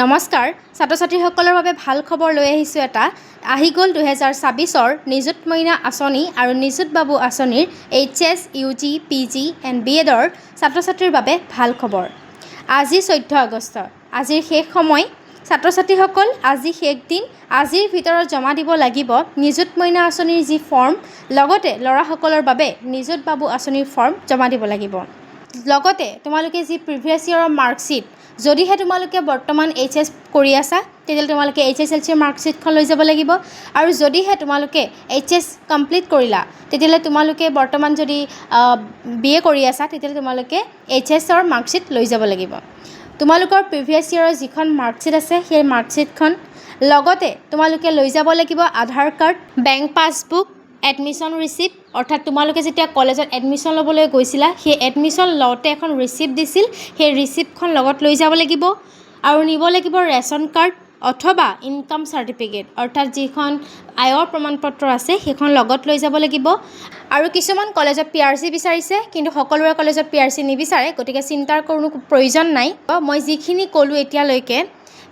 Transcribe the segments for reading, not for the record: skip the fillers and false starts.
নমস্কাৰ ছাত্ৰ ছাত্ৰীসকলৰ বাবে ভাল খবৰ লৈ আহিছোঁ এটা। আহি গ'ল 2026ৰ নিযুত মইনা আঁচনি আৰু নিযুত বাবু আঁচনিৰ H S, U G, P G and B এডৰ ছাত্ৰ ছাত্ৰীৰ বাবে ভাল খবৰ। আজি 14 আগষ্ট, আজিৰ শেষ সময়। ছাত্ৰ ছাত্ৰীসকল, আজি শেষ দিন। আজিৰ ভিতৰত জমা দিব লাগিব নিযুত মইনা আঁচনিৰ যি ফৰ্ম, লগতে ল'ৰাসকলৰ বাবে নিযুত বাবু আঁচনিৰ ফৰ্ম জমা দিব লাগিব। লগতে তোমালোকে যি প্ৰিভিয়াছ ইয়েৰৰ মাৰ্কশ্বিট, যদিহে তোমালোকে বৰ্তমান এইচ এছ কৰি আছা, তেতিয়াহ'লে তোমালোকে এইচএছএলচিৰ মাৰ্কশ্বিটখন লৈ যাব লাগিব। আৰু যদিহে তোমালোকে এইচএছ কমপ্লিট কৰিলা, তেতিয়াহ'লে তোমালোকে বৰ্তমান যদি বি এ কৰি আছা, তেতিয়াহ'লে তোমালোকে এইচএছৰ মাৰ্কশ্বিট লৈ যাব লাগিব। তোমালোকৰ প্ৰিভিয়াছ ইয়েৰৰ যিখন মাৰ্কশ্বিট আছে, সেই মাৰ্কশ্বিটখন লগতে তোমালোকে লৈ যাব লাগিব আধাৰ card, bank passbook, admission receipt. অৰ্থাৎ তোমালোকে যেতিয়া কলেজত এডমিশ্যন ল'বলৈ গৈছিলা, সেই এডমিশ্যন লওঁতে এখন ৰিচিপ্ট দিছিল, সেই ৰিচিপ্টখন লগত লৈ যাব লাগিব। আৰু নিব লাগিব ৰেচন কাৰ্ড অথবা ইনকাম চাৰ্টিফিকেট, অৰ্থাৎ যিখন আয়ৰ প্ৰমাণ পত্ৰ আছে, সেইখন লগত লৈ যাব লাগিব। আৰু কিছুমান কলেজত পিআৰচি বিচাৰিছে, কিন্তু সকলোৰে কলেজত পিআৰচি নিবিচাৰে, গতিকে চিন্তাৰ কোনো প্ৰয়োজন নাই। মই যিখিনি ক'লোঁ এতিয়ালৈকে,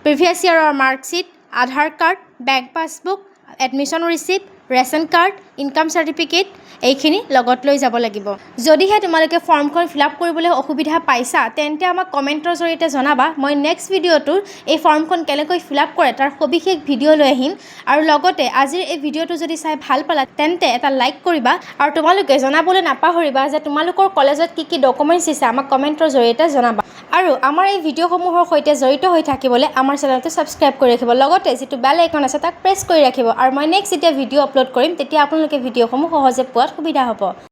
প্ৰিভিয়াছ ইয়েৰৰ মাৰ্কশ্বিট, আধাৰ card, bank passbook, admission receipt, ration card, income certificate, এইখিনি লগত লৈ যাব লাগিব। যদিহে তোমালোকে ফৰ্মখন ফিল আপ কৰিবলৈ অসুবিধা পাইছা, তেন্তে আমাক কমেণ্টৰ জৰিয়তে জনাবা। মই নেক্সট ভিডিঅ'টোৰ এই ফৰ্মখন কেনেকৈ ফিল আপ কৰে, তাৰ সবিশেষ ভিডিঅ' লৈ আহিম। আৰু লগতে আজিৰ এই ভিডিঅ'টো যদি চাই ভাল পালা, তেন্তে এটা লাইক কৰিবা। আৰু তোমালোকে জনাবলৈ নাপাহৰিবা যে তোমালোকৰ কলেজত কি কি ডকুমেণ্টছ দিছে, আমাক কমেণ্টৰ জৰিয়তে জনাবা। আৰু আমাৰ এই ভিডিঅ'সমূহৰ সৈতে জড়িত হৈ থাকিবলৈ আমাৰ চেনেলটো ছাবস্ক্ৰাইব কৰি ৰাখিব, লগতে যিটো বেল আইকন আছে, তাক প্ৰেছ কৰি ৰাখিব। আৰু মই নেক্সট যেতিয়া ভিডিঅ' আপলোড কৰিম, তেতিয়া আপোনালোকে ভিডিঅ'সমূহ সহজে পোৱাত সুবিধা হ'ব।